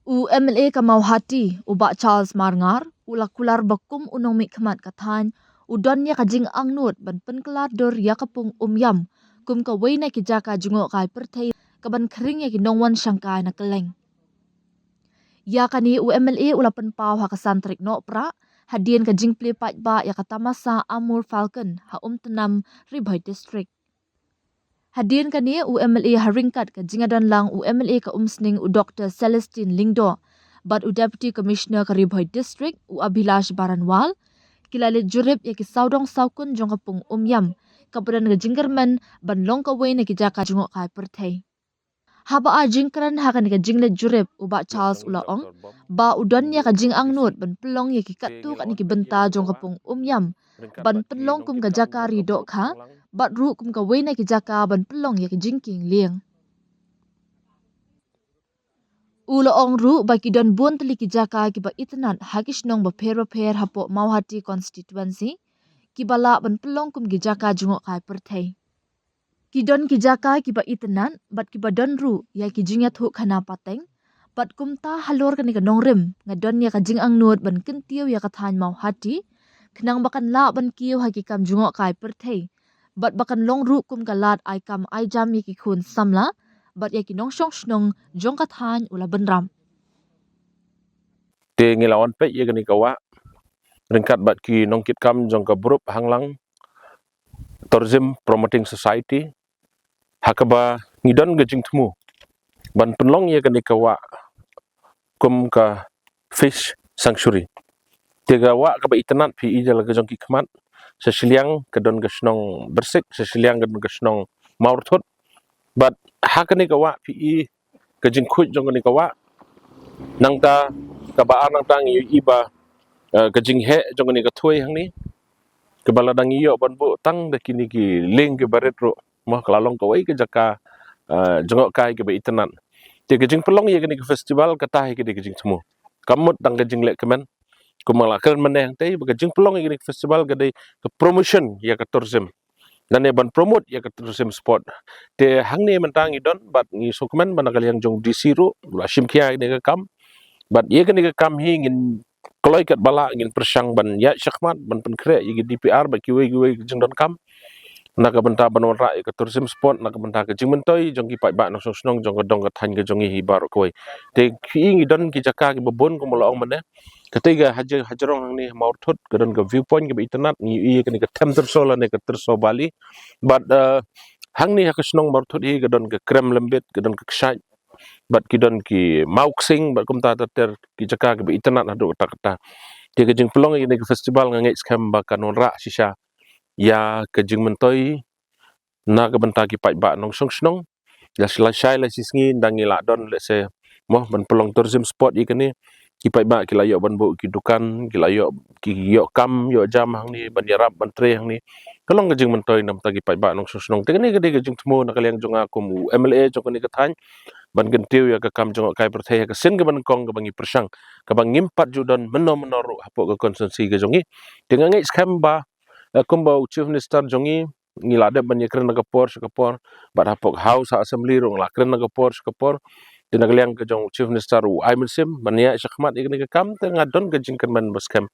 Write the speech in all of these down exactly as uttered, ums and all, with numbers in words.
U M L A ka Mawhati, u Bah Charles Marngar, u la kular ba kum u nongmihkhmat ka thaiñ, u don ïa ka jingangnud ban pynkylla dur ïa ka pung Umiam kum kawei na ki jaka jngohkai pyrthei kaban khring ïa ki nongwan shangkai na kylleng. Ïa kane u M L A u la pynpaw ha ka san tarik Nohprah, hadien ka jingplie paidbah ïa ka tamasa Amur Falcon ha Umtnam, Ri Bhoi District. Hadien kane u M L A ha ryngkat ka jingïadonlang u M L A ka Umsning u Doktor Celestine Lyngdoh bad u Deputy Commissioner ka Ri Bhoi District u Abhilash Baranwal, ki la leit jurip ïa ki sawdong sawkun jong ka pung Umiam, kaba don ka jingkyrmen ban long kawei na ki jaka jngohkai pyrthei. Haba ai jingkren ha kane ka jingleit jurip, u Bah Charles u la ong ba u don ïa ka jingangnud ban pynlong ïa ki katto katne ki bynta jong ka pung Umiam ban pynlong kum ka jaka ri dohkha bad ruh kum kawei na ki jaka ban pynlong ïa ka jingkieng lieng. U la ong ruh ba ki don bun tylli ki jaka kiba itynnat ha ki shnong bapher bapher hapoh Mawhati constituency kiba lah ban pynlong kum ki jaka jngohkai pyrthei. Ki don ki jaka kiba itynnat bad kiba don ruh ïa ki jingïathuhkhana pateng, bad kumta halor kane ka nongrim nga don ïa ka jingangnud ban kyntiew ïa ka thaiñ Mawhati khnang ba kan lah ban kiew ha ki kam jngohkai pyrthei bad ba kan long ruh kum ka lad ai kam ai jam ïa ki khun samla bad ïa ki nongshong shnong jong ka thaiñ, u la bynrap. Te ngi la wan peit ïa kane ka wah ryngkat bad ki nongkitkam jong ka Burup Hanglang Tourism Promoting Society, ha kaba ngi don ka jingthmu ban pynlong ïa kane ka wah kum ka fish sanctuary. Te ka wah kaba itynnat phi i da la ka jong ki khmat, sha shiliang ka don ka shnong Byrsik, sha shiliang ka don ka shnong Mawrythut. Bad ha kane ka wah phi i ka jingkhuid jong kane ka wah. Nangta kaba ar nangta ngi i ba, eh, ka jingheh jong kane ka thoi hangne, kaba la dang ïoh ban buh tang da kine ki lieng kiba rit ruh, mo, ka la long kawei ka jaka, eh, jngohkai kaba itynnat. Te ka jingpynlong ïa kane ka festival kata hi ka dei ka jingthmu, kam mut tang ka jingleh kmen. Kumba la kren mynne hangtei ba ka jingpynlong ïa kane ka festival ka dei ka promotion ïa ka tourism, lane ban promote ïa ka tourism spot. Te hangne mynta ngi don bad ngi sngewkmen ba na ka liang jong D C ruh u la shim khia ïa kane ka kam. Bad ïa kane ka kam hi ngin kloi katba lah ngin pyrshang ban ïaid shakhmat ban pynkhreh ïa ki D P R bad kiwei kiwei ki jingdonkam na ka bynta ban wanrah ïa ka tourism spot, na ka bynta ka jingmyntoi jong ki paidbah nongshong shnong jong ka dong ka thaiñ ka jong ngi hi baroh kawei. Te phi i ngi don ki jaka kiba bun kumba la ong mynne. Kata ka haja-, hajrong hangne Mawrythut ka don ka viewpoint kaba itynnat, ngi i kane ka Them Tyrso lane ka Tyrso Valley. Bad, eh, hangne ha ka shnong Mawrythut hi ka don ka Krem Lymbit, ka don ka Kshaid, bad ki don ki Mawksing, bad kumta ter ter ki jaka kiba itynnat haduh katta katta. Te ka jingpynlong ïa kane ka festival nga ngeit skhem ba kan wanrah shisha ïa ka jingmyntoi na ka bynta ki paidbah nongshong shnong. Lashai lashai lashisngi nda ngi la don lehse, mo, ban pynlong tourism spot ïa kane, ki paidbah ki la ïoh ban buh ki dukan, ki la ïoh, ki ïoh kam ïoh jam hangne, ban ïarap ban trei hangne. Ka long ka jingmyntoi na ka bynta ki paidbah nongshong shnong. Te kane ka dei ka jingthmu na ka liang jong nga kum u M L A jong kane ka thaiñ ban kyntiew ïa ka kam jngohkai pyrthei ha ka sien kaba nyngkong kaba ngi pyrshang, kaba ngim pat ju don mynno mynno ruh hapoh ka constituency ka jong ngi. Te nga ngeit skhem ba, eh, kumba u Chief Minister jong ngi, ngi la dep ban ïakren na ka por sha ka por, bad hapoh ka House, ha Assembly ruh ngi la kren na ka por sha ka por. Te na ka liang ka jong u Chief Minister u ai mynsiem ban ïaid shakhmat ïa kane ka kam, te nga don ka jingkyrmen ba skhem.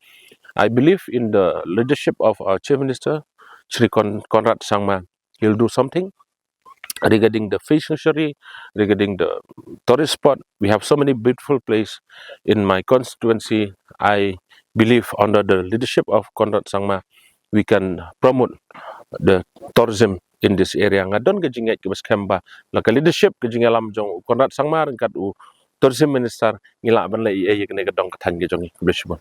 I believe in the leadership of our Chief Minister, Shri Con-, Conrad Sangma. He'll do something regarding the fish sanctuary, regarding the tourist spot. We have so many beautiful place in my constituency. I believe under the leadership of Conrad Sangma, we can promote the tourism in this area. Nga don ka jingngeit kaba skhem ba la ka leadership, ka jingïalam jong u Conrad Sangma ryngkat u Tourism Minister, ngi lah ban leh ïa, ïa kane ka dong ka thaiñ ka jong ngi. Khublei shibun.